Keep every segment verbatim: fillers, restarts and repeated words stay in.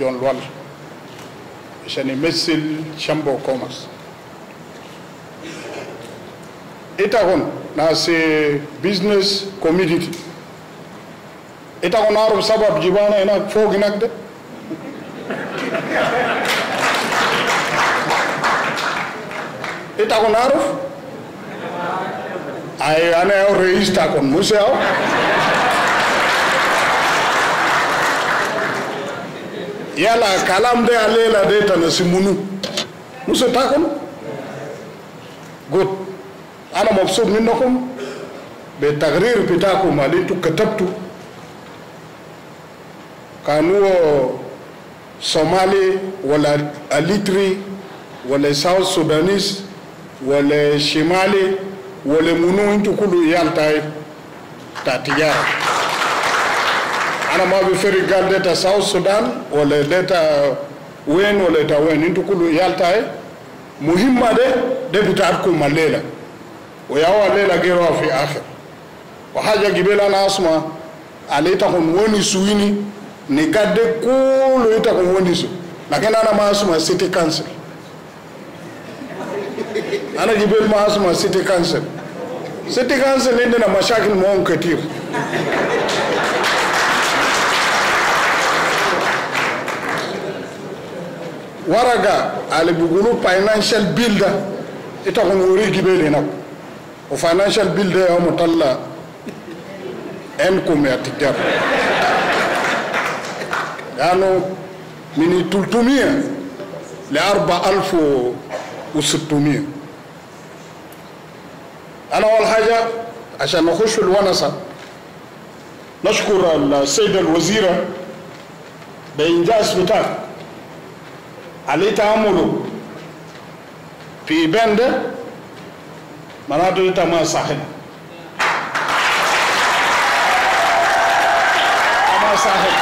John Lwal, ashan imesil Chamber of Commerce. Ita kon, nasi business community. Ita kon aruf sabab jibana hinak fog hinak de? Ita kon aruf? Ai, ana yau reis ta kon, muse yau? Yala, kalam de alela de ta nasi munu. Muse ta kon? Good. Ana mabsut minnakum be takrir bitakum al intu katabtu. Kan huwa Somali wala Eritri wala South Sudanese wala Shimali wala munu, intu kulu iyal tai ta tijara. Ana ma bifarik gal de ta South Sudan wala de ta wen wala ta wen, intu kulu iyal tai. Muhimma de, de bitatukum alela. Wa yau alela geru fi akhir. Wa haja gibel ana asuma, al ita kon wonisu ini, ni gade kulu ita kon wonisu. Lakin ana ma asuma city council. Ana gibel ma asuma city council. City council indena mashakil maahum ketir. Waraga al bigulu financial bill da, ita kon wori gibel hinak. Wa financial bill de yau ma tala enkum ya tijar. Yanu min tulutumia li arba alfu wa sittumia. Ana awal haja, ashan nakhush fil wanasa, nashkur al Sayyid al Wazira be injaz bita al ita amulu fi event de, manatu ita ma sahil. Ma sahil.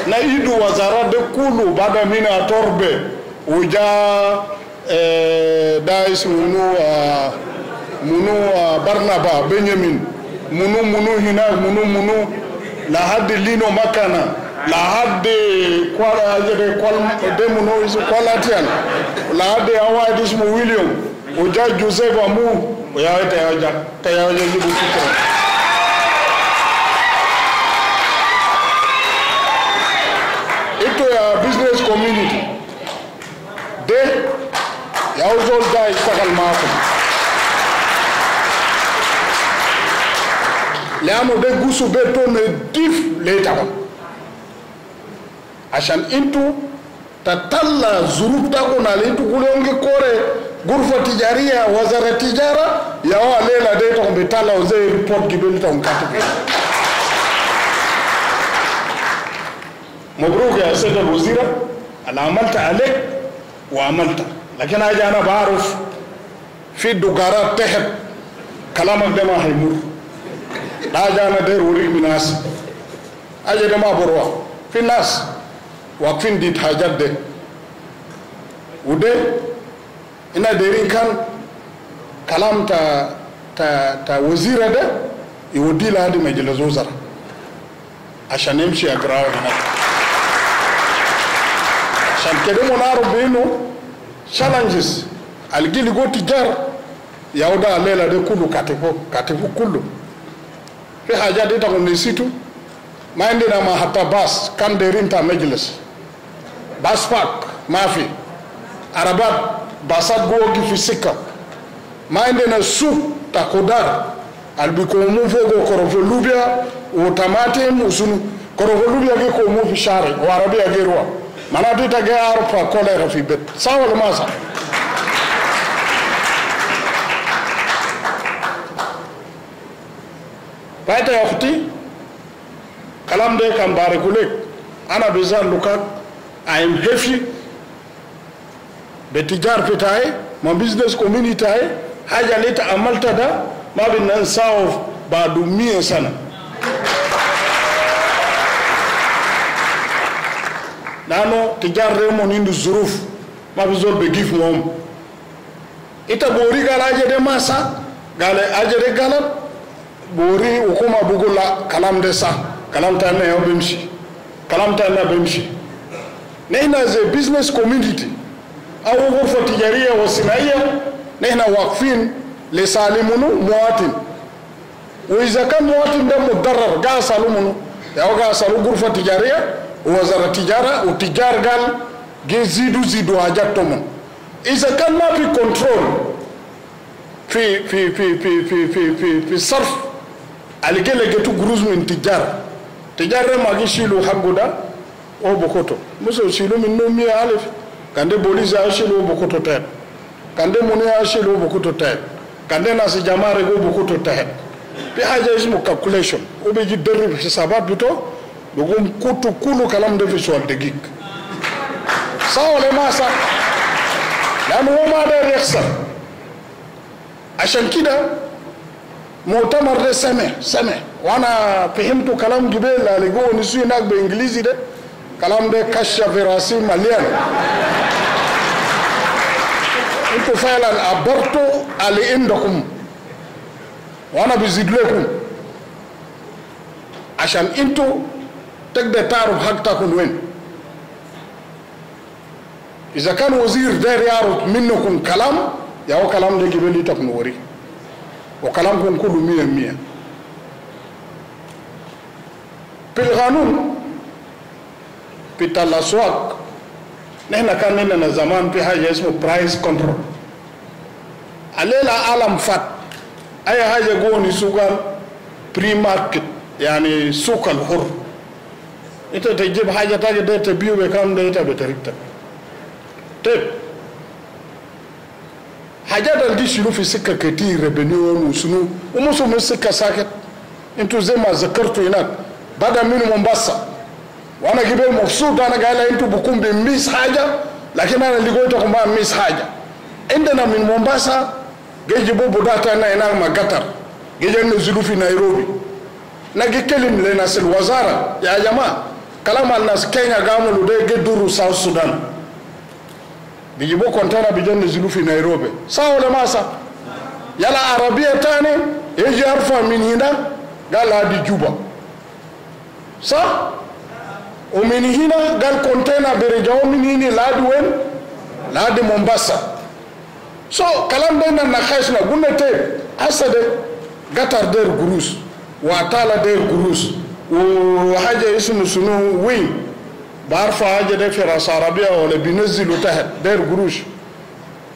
Na idu wazarat de kulu bada min Atorbe, wa ja Eh, da ismu munu, ah, munu, ah, Barnaba, Benjamin, munu, munu hinak, munu, munu, lahadi Lino Makana, lahadi Kwal, ah, de Kwal, de munu ismu Kwal Atian, lahadi awai de ismu William, wa ja Joseph Amu, wa ya ita ya ja, ita ya ja jibu fikra. Itu ya business community. De, ya zol da ishtagal makum. Lianu de gusu beto nedif le ita kon. Ashan intu ta tala zuruf ta kon al intu kulu yom gi kore gurfa tijariya, wazara tijara, ya wa lela de ita kon bi tala wa ze report gibel ita kon katibu. Mabruk ya Said al Wazira, al amalta alek wa amalta. Lakin haja ana baruf, fi dugarat tehet, kalamak de ma haimur. Da haja ana deru urik min nas. Haja de ma burwa. Fi nas wakfin dit hajat de. Wa de, ina derin kan kalam ta, ta, ta wazira de, iwodi lahadi majlis wazara. Ashan imshi agrau hinak. Ashan kede mon aruf bi inu challenges al gi ligo tijar, ya wa da lela de kulu katibu, katibu kulu. Fi hajat de ita kon nesitu, ma indena ma hata bas, kan derin ta majlis. Bas park, mafi. Arabat, basat gi wogi fi sika. Ma indena suk ta kudar, al bi komu fogo korofo lubia, wa tamatim, wa sunu. Korofo lubia gi komu fi shari, wa arabia gi rua. Manatu ita gi aruf cholera fi bet. Sa wala ma sa? Baita ya ukhti, kalam de kan bariku lek, ana bizan lukat, I am happy be tijar bitai, ma business community tai, haja le ita amalta da, ma bi nansahu badu mia sana. Lianu tijar de mon indu zuruf, ma bi zol bi gif mon. Ita bi wori gal haja de ma sa, gal haja de galat, bi wori hukuma bi gul la, kalam de sa, kalam tani ya bimshi, kalam tani ya bimshi. نحن زي business community أو غرفة تجارية وصناعية، نحن واقفين لصالح منو؟ مواطن. وإذا كان مواطن ده متضرر، قاعد أسألو منو؟ يا قاعد أسألو غرفة تجارية ووزارة التجارة، والتجار قال جي زيدو، زيدو حاجات تومن. إذا كان ما في control في، في، في الصرف، ألقى لقيتو قروش من تجار. تجار ما جي شيلو حقو ده، هو بكوتو. مش شيلو منو مية ألف. كان ده بوليس يشيلو، هو بكوتو تاني. كان ده منو يشيلو، هو بكوتو تاني. كان ده ناس جمارك، هو بكوتو تاني. في حاجة اسمه calculation. هو بيجي يدرب حسابات بتاعو، بيقوم كوتو كلو كلام ده في شوال دقيق. صح ولا ما صح؟ لأنه هو ما داير يخسر. عشان كده مؤتمر ده سمح، سمح. وأنا فهمت كلام قبيل، اللي قوه نسوي هناك بإنجليزي ده. كلام ده كشة في راسي مليان. انتو فعلا عبرتو اللي عندكم. وأنا بزيد لكم. عشان انتو تقدر تعرف حقكم وين. إذا كان وزير داير يعرف منكم كلام، يا هو كلام ده قبل يتكون وري. وكلامكم كله مية مية. في القانون بتاع الأسواق، نحن كان عندنا زمان في حاجة اسمه price control. الليلة عالم فات، أي حاجة قوني سوق ال free market، يعني سوق الحر. انت تجيب حاجة تاجي ده تبيعه بكام ده انت بطريقتك. طيب. حاجات اللي شنو في سكة كتير، ريبنيون وشنو، ومش من سكة ساكت. انتو زي ما ذكرتوا هناك، بدأ من مومباسا. وأنا قبل مبسوط، أنا قايل انتو بكون بميس حاجة، لكن أنا لقيتكم ما ميس حاجة. عندنا من مومباسا، جي يجيبوا بضاعتنا هناك مع قطر، جي ينزلوا في نيروبي. نجي كلم لناس الوزارة، يا جماعة، كلام الناس كينيا قاموا ده جي دوروا ساوث السودان. بيجيبوا كونتينر بيجي ينزلوا في نيروبي. صح ولا ما صح؟ يلا عربية تاني يجي يرفع من هنا، قال هذه جوبا. صح؟ ومن هنا قال كونتينر بيرجعوا من هنا لحد وين؟ لحد مومباسا. So كلام ده ناقشنا، قلنا طيب، هسه ده قطر داير قروش، وعتالة داير قروش، وحاجة اسمه شنو وين، بارفع حاجة ده في راس عربية ولا بينزلوا تحت، داير قروش.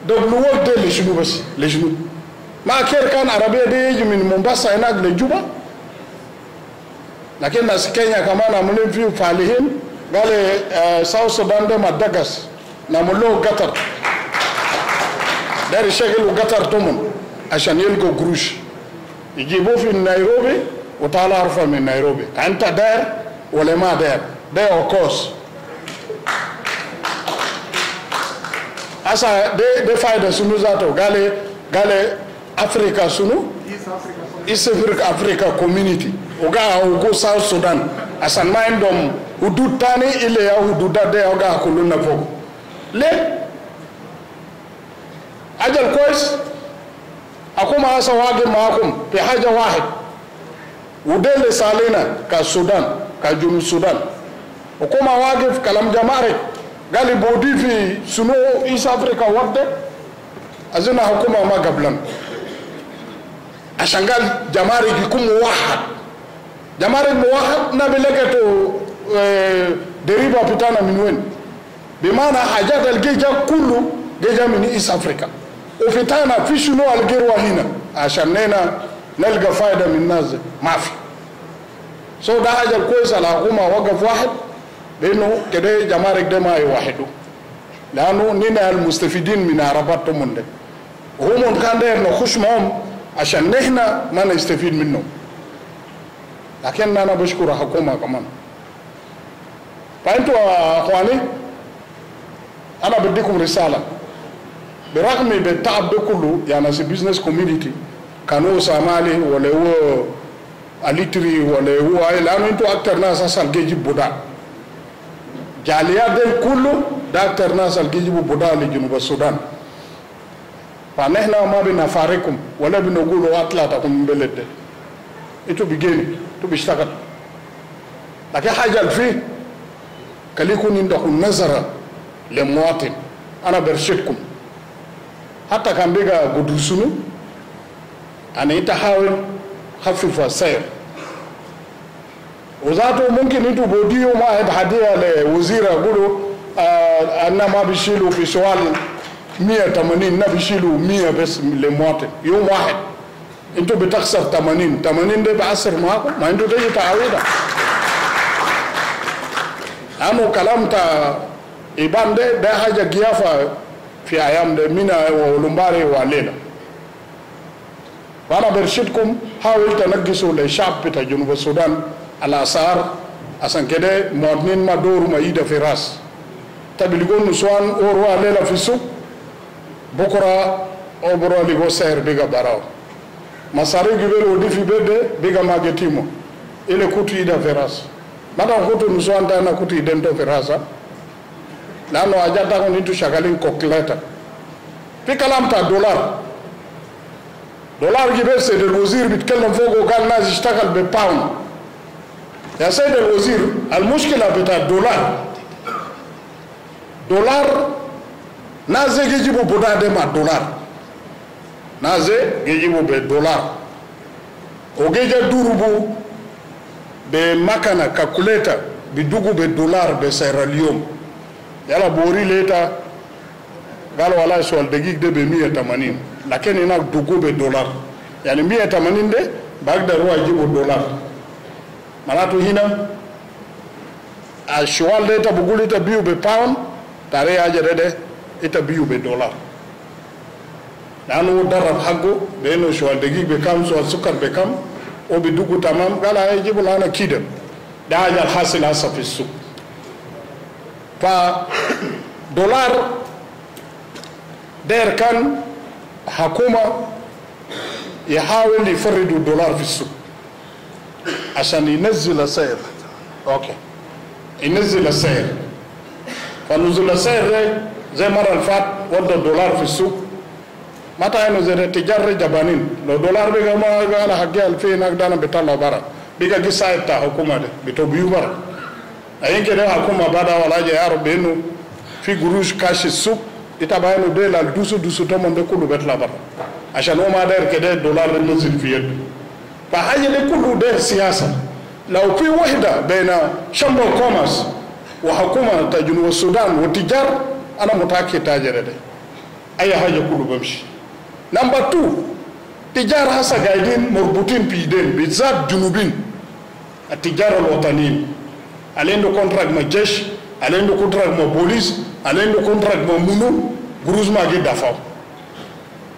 دبل وورك ده لشنو بس؟ لشنو؟ ما كير كان عربية ده يجي من مومباسا هناك لجوبا؟ لكن ناس كينيا كمان عاملين فيه فالحين، قال، آه، ساوث السودان ده مدقس، نعمل له قطر. داير يشغلوا قطر تومن عشان يلقوا قروش. يجيبوه في نيروبي وطالع أرفع من نيروبي. أنت داير ولا ما داير؟ ده اوكوس. هسه ده، ده فايدة شنو ذاته؟ قال، قال أفريقيا شنو؟ East Africa Community. وقاعد وقو ساوث السودان. عشان ما عندهم حدود تاني إلا يا حدود ده، ده وقاعد كلنا فوق. ليه؟ أجل كويس. حكومة هسه واقف معاكم في حاجة واحد. وده اللي سالينا كالسودان، كجنوب السودان. حكومة واقف كلام جمارك. قال يبودي في شنو إيست أفريقيا وده. أظن حكومة ما قبلان. عشان قال جمارك يكون موحد. جمارك موحد، نبي لقيتو، آه، ضريبة بتاعنا من وين؟ بمعنى حاجات الجي جا كله جي جا من إيست أفريقيا. وفي تانا في شنو الجيروا هنا؟ عشان نينا نلقى فايدة من الناس دي. ما في. So ده حاجة كويسة الحكومة وقف واحد، لأنه كده جمارك ده ما يوحدوا. لأنه نينا المستفيدين من عربات تومن ده. وهم كان داير نخش معهم عشان نحن ما نستفيد منهم. لكن أنا بشكر الحكومة كمان. فأنتوا يا أخواني، أنا بديكم رسالة. برغم بالتعب ده كله، يا ناس business community، كان هو صومالي ولا هو إريتري ولا هو أي، لأنه أنتوا أكتر ناس أصل جيجي بودا. جاليات ديل كله، ده أكتر ناس اللي جيجيبوا بضاعة لجنوب السودان. فنحن ما بنفارقكم ولا بنقول أطلعتكم من بلد ده. إنتوا بيجيني، إنتوا بيشتغل. لكن حاجة اللي فيه، Khalikun indakun nazara le muwatin. Ana bershidkum. Hatta kan biga gudru sunu, ana ita hawil khafifu sair. Wa zatu mumkin intu bodi yom wahid hadiya le wazir, gulu, ah, ana ma bishilu fi shawal mia tamanin, ana bishilu mia bes le muwatin. Yom wahid. Intu bitaksar tamanin, tamanin de biasir maku, ma intu de taawida. Anu kalam ta iban de, de haja giyafa fi ayam de mina wa ulumbari wa lela. Wa ana bershidkum, hawil tanagisu le shab bita Junub Sudan al asar, asan kede muwatinin ma doru ma ida fi ras. Ta biligon nusuan oru wa lela fi suk, bukura o buru ligo sair biga barau. Masari gibel wodi fi bede biga ma getimu. Ile kutu ida fi ras. Mata kutu nusuan ta ana kutu iden to fi ras, ha? Lanu haja ta kun intu shagalin calculator. Fi kalam ta dolar. Dolar gibel Said al Wazir bitkalam fogo gal nas ishtagal be pound. Ya Said al Wazir, al mushkila bita dolar. Dolar, nas de gi jibu buda de ma dolar. Nas de gi jibu be dolar. O gi ja durubu be makana calculator, bi dugu be dolar be sair al yom. Yala bori leta, gal wala shawal dagig de be mia tamanin. Lakin ina dugu be dolar. Yani mia tamanin de, bagdaru ajibu dolar. Manatu hina, a shawal de ita bugul ita biu be pound, tare haja de, de ita biu be dolar. Lanu darab hagu, be inu shawal dagig be kam, shawal sukar be kam, o bi dugu tamam, gal ajibu lana kida. De haja al hasil hasa fi suk. Fa dolar, der kan hakuma yahawil yufarridu dolar fi suk. Ashan yinazil sair. Okay. Yinazil sair. Fa nuzul sair de, ze mara al fat, wada dolar fi suk. Mata inu ze de tijar jabanin. Lo dolar biga ma, biga ala hagi alfin agdana bitala bara. Biga gi sair ta hukuma de, bito biu bara. Ayin kede hukuma bada wala ja ya Rabbi inu fi gurush kashi suk, ita ba inu de la dusu dusu tomon de kulu bitala bara. Ashan o ma der kede dolar de nuzil fi yadu. Fa haja de kulu de siyasa. Law fi wahda baina Chamber of Commerce wa hukuma ta Junub Sudan wa tijar, ana mutakid ta jere de. Ay haja kulu bamshi. Number two, tijar hasa gaidin murbutin fi iden, bizat Junubin. Tijar al watanin. Al indu contract ma jesh, al indu contract ma police, al indu contract ma munu, gurus ma gi dafau.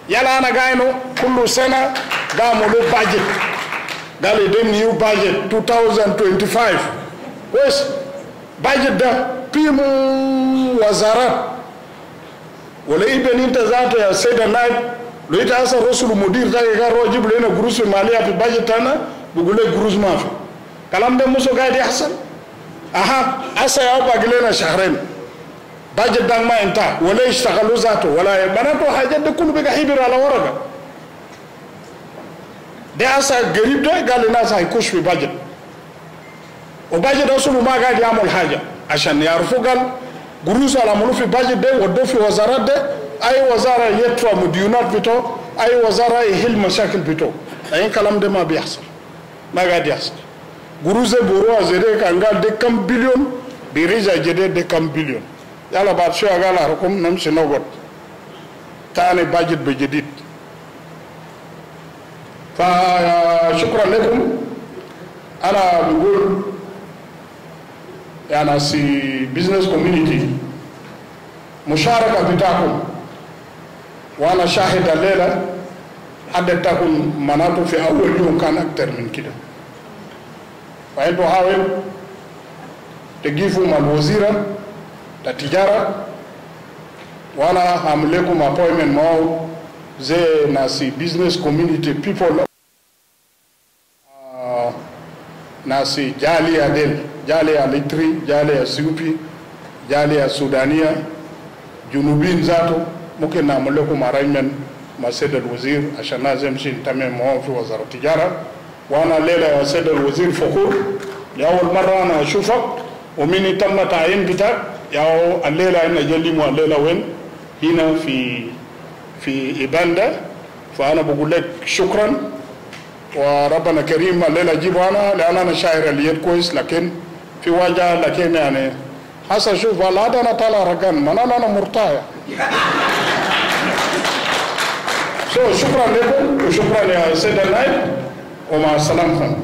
Yala ana gainu, kulu sena, ga amulu budget. Gal iden new budget, two thousand twenty-five. Kwes, budget da, fi mu wazarat. Wala iben inta zatu ya Said Naib, lo ita asa rusul mudir ta ga ro jibu lena gurus fi maliya fi budget tana, bugule gurus mafi. Kalam de muso gaid yahsal. Aha, asa ya bagi lena shahrain. Budget da ma inta, wala ishtagalu zatu, wala ya, manatu hajat de kulu biga hibir ala waraga. De asa garib de, gal nas haykush fi budget. Wa budget asulu ma gaid yamul haja. Ashan yarufu gal, gurus al amulu fi budget de, wadu fi wazarat de, ay wazara yadfa mudiyunat bito, ay wazara yahil mashakil bito. Lakin kalam de ma biyahsal. Ma gaid yahsal. Gurus de buru azede kan gal de kam billion, birija jede de kam billion. Yala baad shuya gal arukum namshi nagod. Tani budget be jadid. Fa, shukran lekum. Ana bugul, ya nasi business community, musharaka bitakum, wa ana shahid al-lela, adad takum manatu fi awwal yom kan aktar min kida. Fa intu hawil tagifu ma al-wazira ta tijara, wa ana hamlekum appointment mau ze nasi business community people, ah, nasi jaliya del, jaliya Eritri, jaliya Ethiopia, jaliya Sudania, Junubin zatu, mumkin namlekum arrangement ma Said al-Wazir, ashan nazem shin tamam mau fi wazara tijara. Wa ana lela ya Said al-Wazir fakhur, ya awwal marra ana ashufak, ومن تم تعيين بتاعك، ياو الليلة إحنا جاي نلم الليلة وين؟ هنا في، في إيفال ده. فأنا بقول لك شكرا، وربنا كريم الليلة جيبو أنا، لأن أنا شاعر اليد كويس، لكن في واجه، لكن يعني هسه شوف، لا ده أنا طالع رقان، من أنا، أنا مرتاح. So، شكرا لكم، وشكرا يا سيد النائب، ومع السلامة.